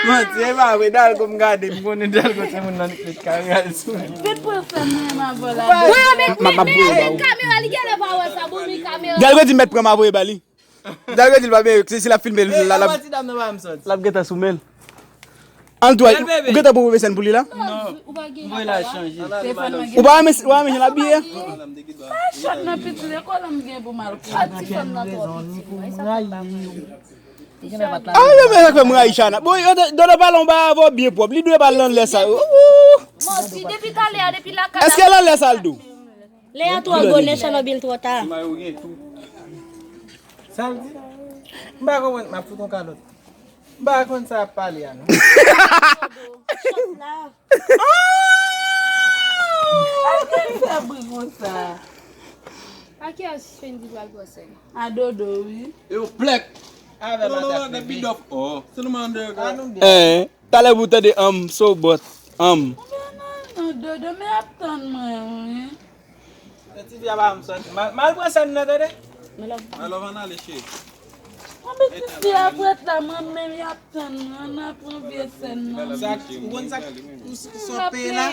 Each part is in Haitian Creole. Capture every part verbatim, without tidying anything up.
Manti, e pa vre, Dalgo m gade, m konnen Dalgo se moun nan ki met kamera l sou li. Pit pou fè m menm avè la. Mwen, men, men, men, kamera, li genlè pa wè sa, bon, men kamera. Dalgo di mèt pran m ap voye ba li. Dalgo di l pa byen, se si l ap filme l, l ap. L ap gentan sou men l. An tou, ou gentan pou voye sèn pou li la? Non. M voye l al chanje. Ou pa renmen, ou pa renmen jan l abiye? Sa chòt nan piti lekòl m gen pou m al kouri. Ah, yo, men sa k fè m rayi Chana. Bon, yo, Dodo pale yon bagay avè w byen pwòp. Li dwe pale nan lè sa yo. Ooh. Èske nan lè sa l dou? Lè a twò gwo, nan Chènobil twò ta. Sa l di? M pa konprann, m ap fout yon kalòt. M pa konn sa ap pale a, non. Chòt la. Aske l fè bri konsa? A ki ach Fendi pral pran sèn? A Dodo, wi. E yon plèk. Avè non, non, non, de bidòf. Oh. Se nou mande. Eh, talè pou tande, um, so, but, um. Non, non, non, Dodo, men ap tann mwen, wi. Ti fi a pa m sòti. Mal, mal pran sèn nan, tande? Mal ov ann ale, cheri. Anben ti fi a prèt la, mwen menm y ap tann mwen, ann al pran vye sèn nan. Sa, ou konn sa, ou s-, sot peye la,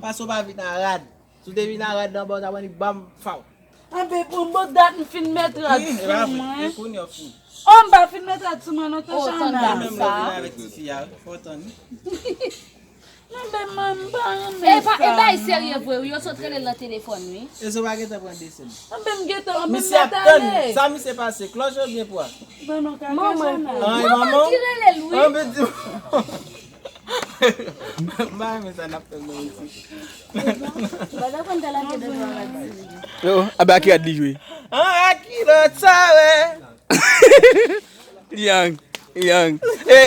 pase w pa vin a rad. Si w te vin a rad nan ba w ta pran li ban m faw. Anben pou bon dat m fin met rad sou mwen. E kounye w fin. Oh, m pa fin met rad sou mwen non, Tanchana. Menm lè w vin avèk ti fi a, fò w tann. Non, men mwen, m pa renmen sa. E pa, e bay serye vre, wi. Yo sot rele l nan telefòn, wi. E so pa gentan pran desann. Anben m gentan, anben m gentan ale. Sa misye pase, klòch oubyen pwa? Ban nou kaka Chana. Manman ki rele l, wi. Anben di. M pa renmen sa n ap fè nan isi. Yo, anben a ki rad li jwe? An, a ki lòt sa, wè? Yang, yang. E,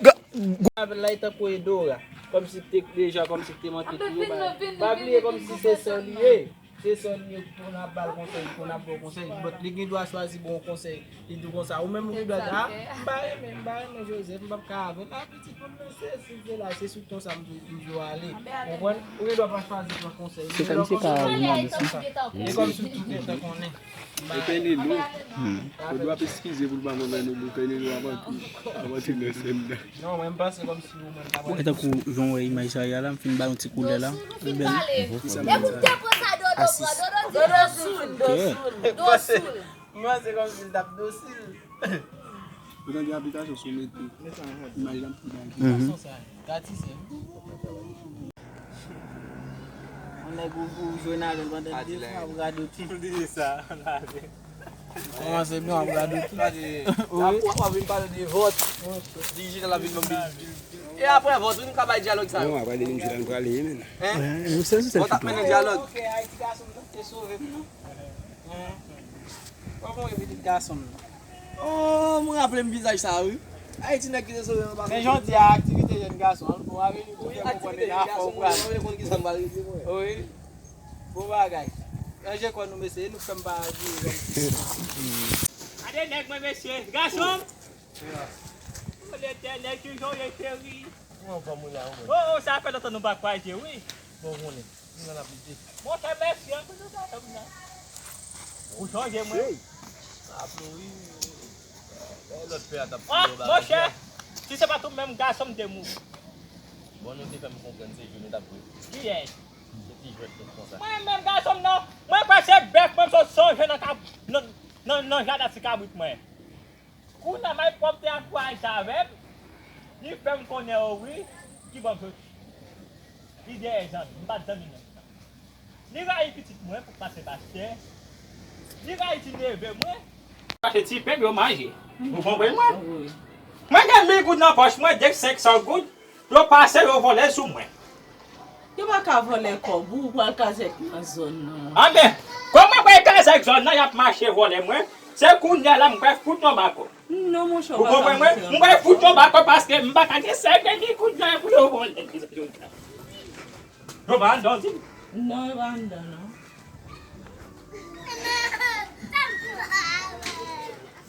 ga-, ga- Avè l la, e tankou e Dora. Kòmsi te deja, kòmsi te manke tou yo ba. Pa bliye kòmsi se sè li ye. Se sè li ye, pou n ap ba l konsèy, pou n ap ba w konsèy. But li gen dwa chwazi ba w konsèy. Li di w konsa, ou menm ou gen dwa di, a, m pa renmen, m pa renmen Joseph, m p ap ka avè l. A, pitit mwen, men se si se la, se sou ton sa m di w ale. Ou konprann? Ou gen dwa pa chwazi pran konsèy. Se kòmsi pa al nan bisi. E kòmsi w tou gentan konnen. E Penelo. Hmm. Ou dwe ap eskize pou l pa manman nou, pou Penelo ap antre, ap antre nan sèn nan. Non, mwen m panse kòmsi ou menm ta pral. E tankou jan w wè imaj sa ye a la, m fin ba yon ti koulè la. Li bèl. Depi w te pran sa Dodo pran, Dodo di do soul. Do soul. Mwen se kòmsi l t ap dosil. Ou tande aplikasyon sou mete imaj nan ti bagay. Mhm. Gason sa, gati se. Yon nèg ou, ou jwe nan avè l pandan de fwa, ou radote. Li di sa, ann ale. Kòmanse byen, w ap radote. Wi. W ap vin pale de vòt. Dijital ap vin ban m de. E apre vòt, wi, nou ka bay dyalòg sa yo. Non, apre de nou jwe la, nou prale, men. Hein? Vòt ap mennen dyalòg. Ok, Ayiti gason m te sove m, non. Hein? Kòman w ye pitit gason m nan? Oh, mwen raple m vizaj sa wi. Ayiti nèg ki te sove m anba. Men jodi a, aktivite jèn gason an, bon, aveni pou fè konprann nèg a fò ou pral. Mwen konn kisa m pral rete mwen. Wi. Bon bagay. Ranje kò nou mesye, nou fè m pa vire kòm. Gade nèg mwen mesye, gason m. O Letènèl, kijan w ye cheri? Kòman fanm ou la ou menm? Oh, oh, sa fè lontan nou pa kwaze wi. Bon, konnen. Monchè, mèsi anpil pou sa, nonm nan. Ou sonje mwen. Wi. Aple wi. Lè lòt pè a t ap file yon bagay. Monchè, si se pa t ou menm gason m te mouri. Bon, nou te fè m konprann se jwe nou t ap jwe. Kiyès? Se ti jwèt tout konsa. Mwen menm gason m nan, mwen kwè se bèf mwen sot sonje nan kab-, nan, nan, nan jaden ti kabrit mwen. Kounye a, malpwòpte a kwaze avè m, li fè m konnen o wi, ki bò m soti. Li dèyè zanmi, m pa t zanmi nèg sa. Li rayi pitit mwen pou pase pastè. Li rayi ti neve mwen. Achte ti pen pou yo manje. Ou konprann mwen? Wi. Mwen gen mil goud nan pòch mwen, de senk san goud. Yo pase, yo vòlè sou mwen. Yo pa ka vòlè kòb ou, ou pral kazèk nan zòn nan. Anben, kòman pral kazèk zòn nan, y ap mache vòlè mwen? Se kounye a la, m pral fout yon bakò. Non, monchè, ou pa ka monte ankò. Ou konprann mwen? M pral fout yon bakò paske m pa ka gen sèkèy ni kounye a pou yo vòlè. Yo pa anndan, di m. Non, yo pa anndan, non.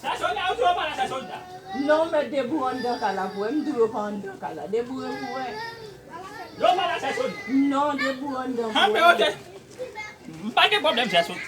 Sè Sonia, ou di yo pa la, sè Sonia? Non, mèt deboure anndan kay la pou wè. M di w yo pa anndan kay la. Deboure pou wè. Yo pa la, sè Sonia? Non, deboure anndan pou wè. Anben, ok. M pa gen pwoblèm, sè Sonia.